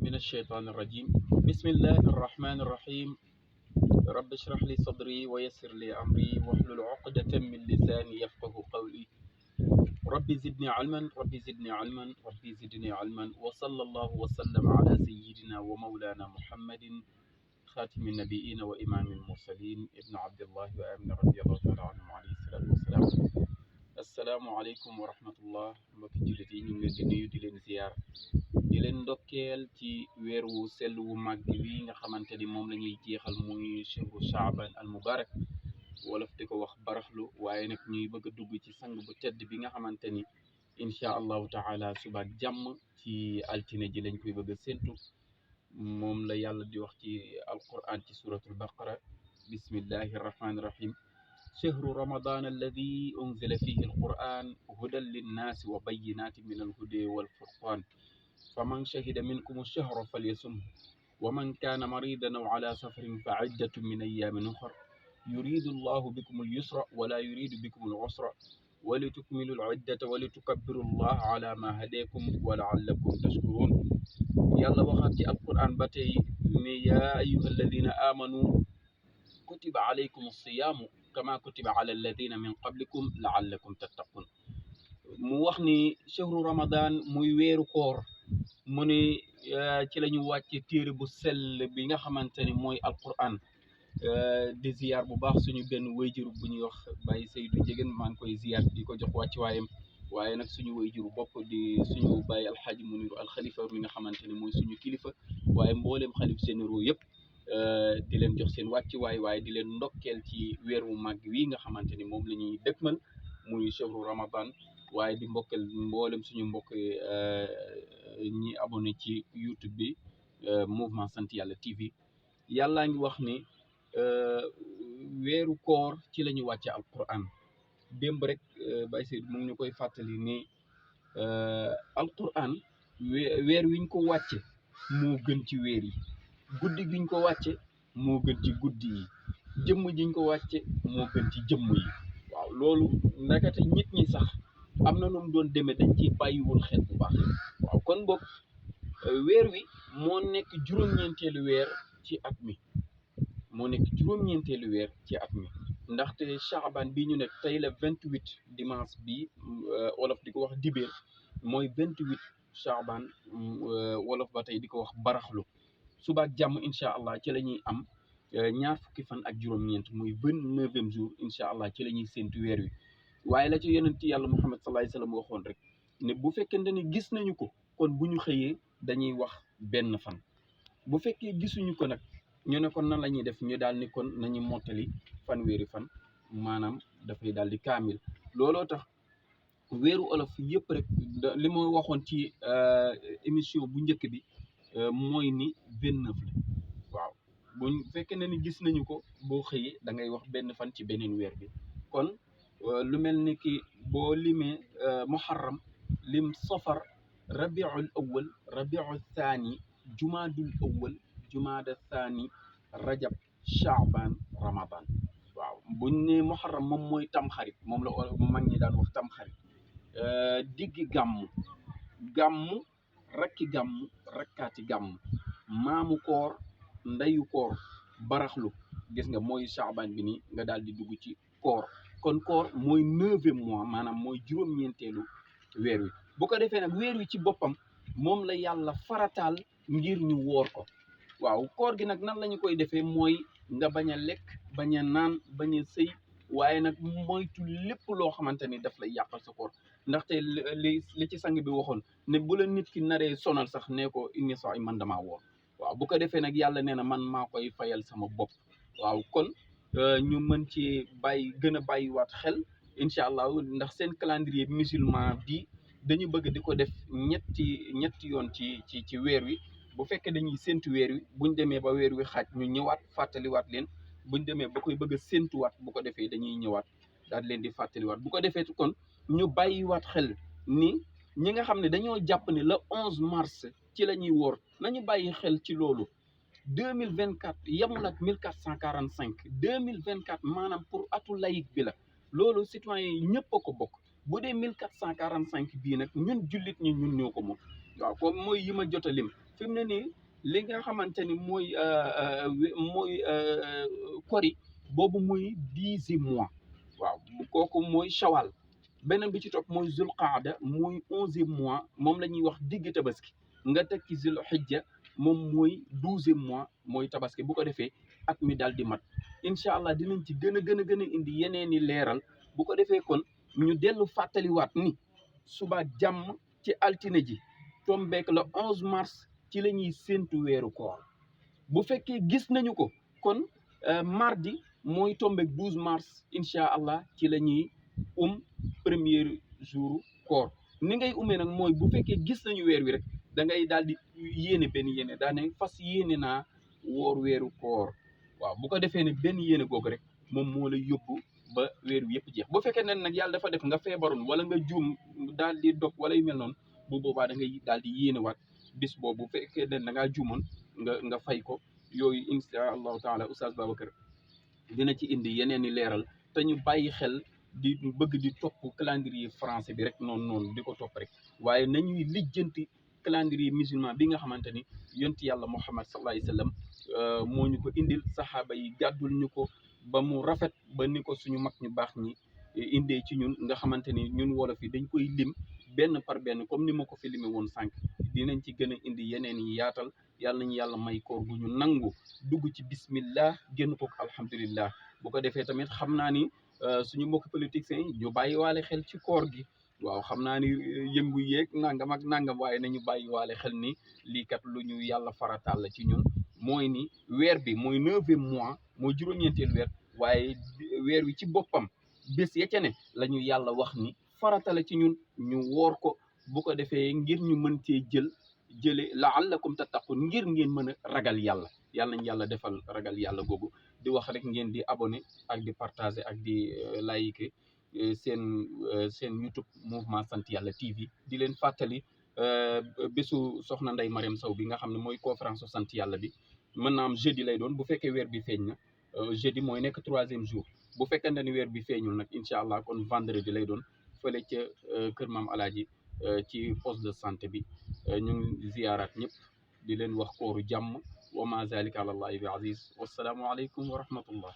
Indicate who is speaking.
Speaker 1: من الشيطان الرجيم. بسم الله الرحمن الرحيم. رب اشرح لي صدري ويسر لي أمري واحلل عقدة من لساني يفقه قولي. ربي زدني علما ربي زدني علما ربي زدني علما. وصلى الله وسلم على سيدنا ومولانا محمد خاتم النبيين وإمام المرسلين ابن عبد الله وآمن رضي الله تعالى عنه عليه الصلاة والسلام. asalaamaaleykum wa rahmatullah mbokki jullit yi ñu ngi leen di nuyu di leen ziyaar di leen ndokkeel ci weer wu sell wu màgg wi nga xamante ni moom la ñuy jeexal muy chehru Shaaban al mubarak wolof di ko wax baraxlu, waaye nag ñuy bëgg a dugg ci sang bu tedd bi nga xamante ni incha allahu taala suba ak jàmm ci altine ji lañ koy bëgg a séntu. moom la yàlla di wax ci alquran ci suratul baqara bismillahi rahmaani rahim. شهر رمضان الذي أنزل فيه القرآن هدى للناس وبينات من الهدى والفرقان فمن شهد منكم الشهر فليصمه ومن كان مريضا أو على سفر فعدة من أيام أخر يريد الله بكم اليسر ولا يريد بكم العسر ولتكملوا العدة ولتكبروا الله على ما هداكم ولعلكم تشكرون. يلا وخاتي القرآن بتي يا أيها الذين آمنوا كتب عليكم الصيام كما كتب على الذين من قبلكم لعلكم تتقون. mu wax ni chehru ramadan muy weeru koor, mu ni ci la ñu wàcce téere bu sell bi nga xamante ni mooy alquran. di ziyaar bu baax suñu benn wayjuru bu ñuy wax Baye Seydou Ndiéguène, maa ngi koy ziyaar di ko jox wàcc waayam, waaye nag suñu wayjuru bopp di suñu Baye alxaaji Muniru alxalifa mi nga xamante ni mooy suñu kilifa, waaye mbooleem xalif généraux yëpp di leen jox seen wàcc waaye di leen ndokkeel ci weer wu màgg wi nga xamante ni moom la ñuy dëkkmal muy chehru ramadan, waaye di mbokkal mboolem suñu mbokk ñi abonné ci YouTube bi mouvement sant yàlla TV. yàllaa ngi wax ni weeru koor ci la ñu wàcce alquran. démb rek Baye Seydou mu ngi ñu koy fàttali ni alquran weer wiñ ko wàcce moo gën ci weer yi, guddi giñ ko wàcce moo gën ci guddi yi, jëmm jiñ ko wàcce moo gën ci jëmm yi. waaw loolu ndakate nit ñi sax am na nu mu doon demee dañ ci bàyyiwul xel bu baax. waaw kon boog weer wi moo nekk juróom-ñeenteelu weer ci at mi, moo nekk juróom-ñeenteelu weer ci at mi, ndaxte Shaaban bi ñu nekk tey la 28 dimanche bi wolof di ko wax dibéer, mooy 28 Shaaban wolof ba tey di ko wax baraxlu. subaak jàmm incha allah ci la ñuy am ñaar fukki fan ak juróom-ñeent muy 29e jour incha allah ci la ñuy séntu weer wi. waaye la ci yonent yàlla Muhammad sallallahu alayhi wasallam waxoon rek ne bu fekkente ni gis nañu ko kon bu ñu xëyee dañuy wax benn fan, bu fekkee gisuñu ko nag ñu ne kon nan la ñuy def, ñu daal ni kon nañu mottali fanweeri fan, maanaam dafay daal di kaamil. looloo tax weeru olof yëpp rek li ma waxoon ci émission bu njëkk bi mooy ni 29 la. waaw bu fekkee ne ni gis nañu ko boo xëyee da ngay wax benn fan ci beneen weer bi. kon lu mel ni ki boo limee muharram lim safar rabiul awwal rabiul thani jumaadul awwal jumaada thani rajab shaaban ramadan. waaw buñ ne muharram moom mooy tamxarit, moom la mag ñi daan wax tamxarit. diggi gàmmu rakki gàmmu rakkaati gàmmu maamu koor ndeyu koor baraxlu. gis nga mooy shaaban bi nii nga daal di dugg ci koor. kon koor mooy 9e mois, maanaam mooy juróom-ñeenteelu weer wi. bu ko defee nag weer wi ci boppam moom la yàlla farataal ngir ñu woor ko. waaw koor gi nag nan la ñu koy defee mooy nga bañ a lekk bañ a naan bañ a sëy, waaye nag moytu lépp loo xamante ni daf lay yàqal sa koor. ndaxte li ci sang bi waxoon ne bu la nit ki naree sonal sax nee ko inni sa'iim, man damaa woor. waaw bu ko defee nag yàlla nee na man maa koy fayal sama bopp. waaw kon ñu mën ci gën a bàyyiwaat xel incha allah, ndax seen calendrier musulman bi dañu bëgg di ko def ñetti yoon ci weer wi. bu fekkee dañuy séntu weer wi, buñ demee ba weer wi xaaj ñu ñëwaat fàttaliwaat leen, buñ demee ba koy bëgg a séntuwaat bu ko defee dañuy ñëwaat daal leen di fàttaliwaat. bu ko defee kon ñu bàyyiwaat xel ni ñi nga xam ne dañoo jàpp ne le 11 mars ci la ñuy woor nañu bàyyi xel ci loolu. 2024 yemul ak 1445, 2024 maanaam pour atu layik bi la. loolu citoyen yi ñëpp a ko bokk. bu dee 1445 bii nag ñun jullit ñi ñun ñoo ko moom. waaw comme mooy yi ma jot a lim fi mu ne nii li nga xamante ni mooy kori boobu muy 10e mois waaw kooku mooy shawal beneen bi ci topp mooy zulqaada muy 11e mois moom la ñuy wax digg tabaski nga teg ci zul xijja moom mooy 12e mois mooy tabaski bu ko defee at mi daal di mat incha allah dinañ ci gën a indi yeneen i leeral bu ko defee kon ñu dellu fàttaliwaat ni suba jàmm ci altine ji tombeek le 11 mars ci la ñuy séentu weeru koor bu fekkee gis nañu ko kon mardi mooy tombeek 12 mars incha allah ci la ñuy premier jour koor ni ngay umee nag mooy bu fekkee gis nañu weer wi rek da ngay daal di yéene benn yéene daane fas yéene naa woor weeru koor waaw bu ko defee ne benn yéene googu rek moom moo lay yóbbu ba weer wi yëpp jeex bu fekkee ne nag yàlla dafa def nga feebaroon wala nga juum daal di dog wala yu mel noonu bu boobaa da ngay daal di yéenewaat bis boobu bu fekkee ne da ngaa juumoon nga fay ko yooyu insha allahu taala oustaz Babacar dina ci indi yeneen i leeral te ñu bàyyi xel di bëgg di topp calendrier français bi rek noonu di ko topp rek waaye nañuy lijjanti calendrier musulman bi nga xamante ni yonti yàlla Muhammad sallallahu alayhi wasallam moo ñu ko indil saxaaba yi gàddul ñu ko ba mu rafet ba ni ko suñu mag ñu baax ñi indee ci ñun nga xamante ni ñun wolof yi dañ koy lim benn par benn comme ni ma ko fi lime woon sànq dinañ ci gën a indi yeneen yi yaatal yàlla nañu yàlla may koor gu ñu nangu dugg ci bismillah génn ko alhamdulillah bu ko defee tamit xam naa ni suñu mbokk politiciens yi ñu bàyyi waale xel ci koor gi waaw xam naa ni yëngu yeeg nangam ak nangam waaye nañu bàyyi waale xel ni lii kat lu ñu yàlla farataal la ci ñun mooy ni weer bi mooy 9e mois mooy juróom-ñeenteelu weer waaye weer wi ci boppam bés ya ca ne la ñu yàlla wax ni farata la ci ñun ñu woor ko bu ko defee ngir ñu mën cee jële la'allakum tattaqun ngir ngeen mën a ragal yàlla yàlla nañ yàlla defal ragal yàlla googu di wax rek ngeen di abonné ak di partager ak di liker seen YouTube mouvement sant yàlla TV di leen fàttali bésu soxna Ndeye Mariam Sow bi nga xam ne mooy conférence sant yàlla bi mën naa am jeudi lay doon bu fekkee weer bi feeñ na jeudi mooy nekk 3e jour bu fekkente ni weer bi feeñul nag incha allah kon vendredi lay doon fële ca kër maam alaaji ci poste de santé bi ñu ngi ziyaaraat ñëpp di leen wax kooru jàmm wa ma zalika ala allahi bi aziz wassalaamu aleykum wa rahmatullah